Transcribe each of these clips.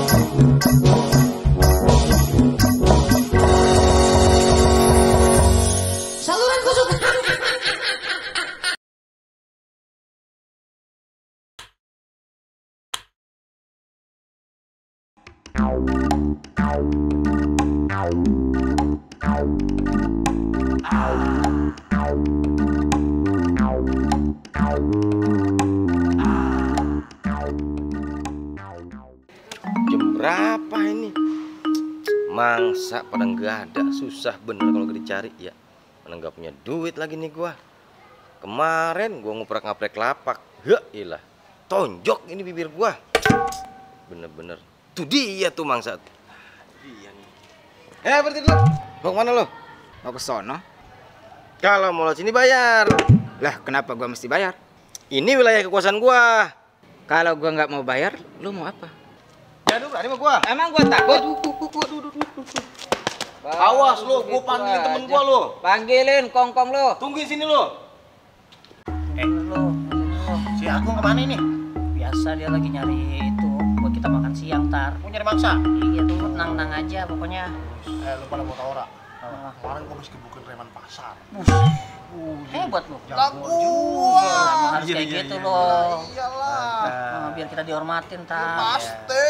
Saluran kusuk. Jam berapa ini? Mangsa pada nggak ada, susah bener kalau dicari ya. Mana nggak punya duit lagi nih gua. Kemarin gua nguprak-ngaprek lapak, ya ilah, tonjok ini bibir gua. Bener-bener, tuh dia tuh mangsa. Dia nih. Berhenti dulu. Mau kemana lo? Mau ke sono? Kalau mau lewat sini bayar. Lah, kenapa gua mesti bayar? Ini wilayah kekuasaan gua. Kalau gua nggak mau bayar, lu mau apa? Ya, berani sama gua. Emang gua takut? Awas lo, gua panggilin temen gua lo. Panggilin kongkong lo. Tungguin sini lo. Lo, Si Agung kemana ini? biasa dia lagi nyari itu buat kita makan siang tar. Mau nyari mangsa? Iya tuh, tenang-tenang aja pokoknya. Lu pada mau tau ora? Kemarin gua habis gebukin preman pasar. Hebat lo. Jago Iya, emang harus Iya, kayak iya, gitu iya. loh. Iyalah. Biar kita dihormatin tar. Pasti.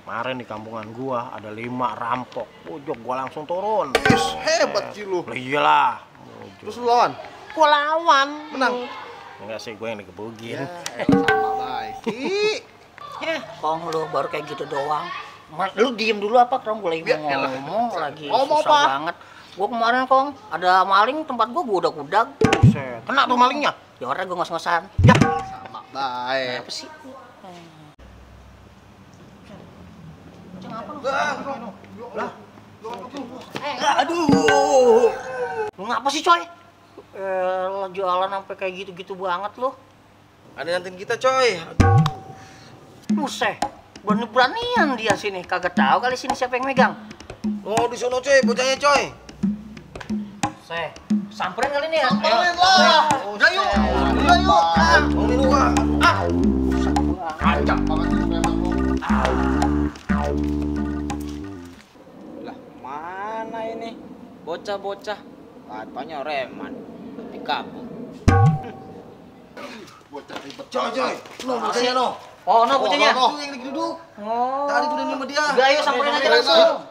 Kemarin di kampungan gua ada 5 rampok. Pojok gua langsung turun. Is, hebat sih lu. Lah iyalah. Terus lu lawan? Gua lawan. Menang. Enggak sih, gua yang digebugin. Sama baik. Kong lu baru kayak gitu doang. Lu diem dulu apa Kong? Gue lagi mau ngomong lagi Ngomong susah apa? banget. Gua kemarin Kong ada maling tempat gua udag-udag. Buset. Kena tuh malingnya. Ya orang gua ngos-ngosan. Sama baik. Apa sih? Aduh. Lu ngapa sih coy? Jualan sampai kayak gitu-gitu banget lu. Ada nantiin kita coy. Buset, berani-beranian dia sini. Kagak tahu kali sini siapa yang megang. Oh di sono coy, bocahnya coy. Samperin kali ini ya. Samperin lah. Udah yuk. Udah yuk. Mau minum gua. Ajak banget sih memang lu. Lah, mana ini? Bocah-bocah. Katanya reman, tapi kabur. Bocah ribet. Coy coy. No bocahnya no. Oh, no bocahnya. Oh, Itu yang lagi duduk. Oh. Tadi tuh udah sama dia. Udah ayo samperin aja Samperin langsung.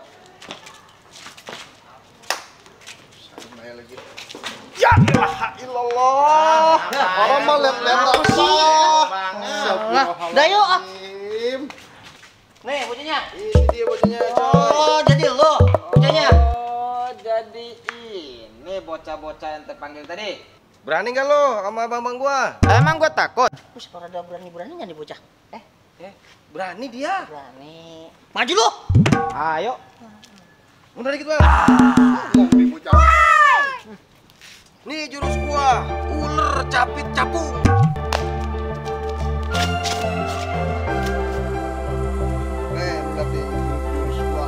Ya ilaha illallah. Orang mah lihat-lihat apa? Udah yuk. Astagfirullahaladzim. Nih bocahnya. Ini dia bocahnya coy. Oh, jadi lo bocahnya. Oh, jadi ini bocah-bocah yang terpanggil tadi. Berani nggak lo sama abang-abang gua? Emang gua takut. Wih, pada berani-beraninya nih bocah. Berani dia. Berani. Maju lu. Ayo. Mundur dikit bang. Ngomong bocah. Nih jurus gua. Ular capit capung. Lihat nih, jurus gua.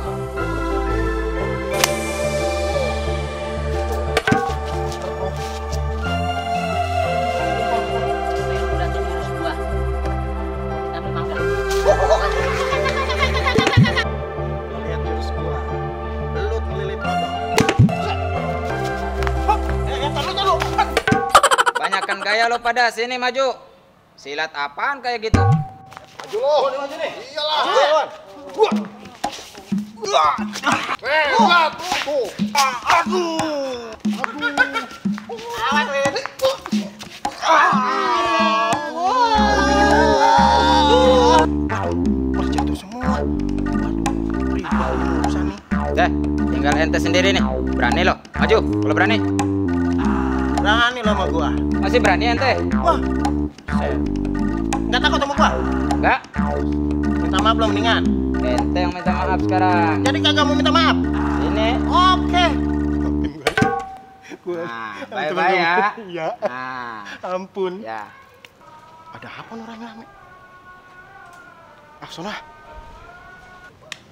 Udah tuh jurus gua. Kita ambil mangga. Lu lihat jurus gua. Belut melilit kodok. Banyakan gaya lo pada sini maju. Silat apaan kayak gitu? Maju lo. Maju nih. Iyalah. Lawan. Lihat. Tuh. Aduh. Jatuh semua. Waduh, ribet urusan nih. Deh, tinggal ente sendiri nih. Berani lo? Maju, kalau berani. Berani lo sama gua. Masih berani ente? Wah. Enggak takut sama gua? Enggak. Minta maaf belum mendingan. Ente yang minta maaf sekarang. Jadi kagak mau minta maaf. Ini. Oke. Nah, bye-bye ya. Iya. Nah, Ampun. ya. Ada apa nih rame-rame? Ah, sana.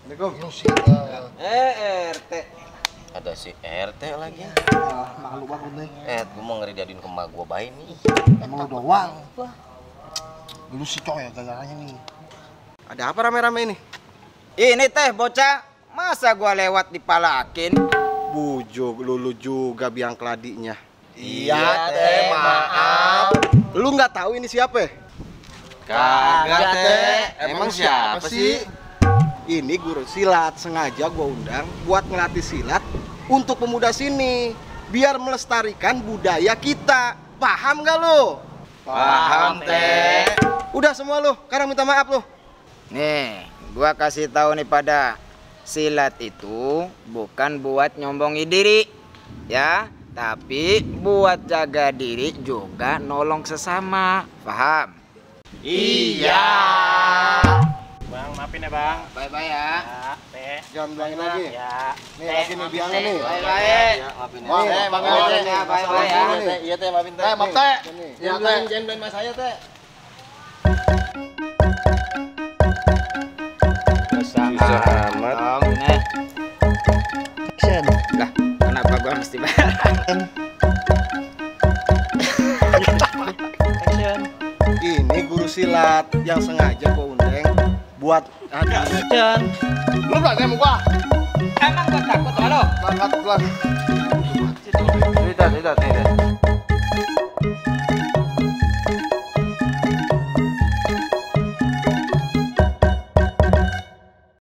Assalamualaikum. Lu sih. RT. Ada si RT lagi. Malu banget nih. Gua mau ngeridain ke emak gua bayi nih. Emang lu doang. Lu sih coy ya gara-garanya nih. Ada apa rame-rame ini? Ini teh bocah, masa gua lewat dipalakin? Bujuk lulu juga biang keladinya. Iya, Teh, maaf. Lu nggak tahu ini siapa? Kagak teh. Emang siapa sih? Ini guru silat, sengaja gua undang buat ngelatih silat untuk pemuda sini, biar melestarikan budaya kita. Paham gak lu? Paham teh. Udah semua lu, sekarang minta maaf lu. Nih, gua kasih tahu nih pada silat itu bukan buat nyombongi diri, ya, tapi buat jaga diri juga nolong sesama. Paham? Iya. Bang, maafin ya, Bang. Bye-bye ya. Ya, Teh. Jangan bilangin lagi. Ya. Nih lagi nih bilangnya nih. Bye-bye. Maafin ya. Nih, Teh, Bang, maafin Teh. ya, bye-bye ya. Iya teh, maafin teh. Maaf teh. Ya teh, jangan belain mas saya teh. Susah amat. Nih. Lah, kenapa gua mesti bayar? Ini guru silat yang sengaja gua undang buat Lu berani sama gua? Emang gua takut sama lo? angkat kelas. Tidak.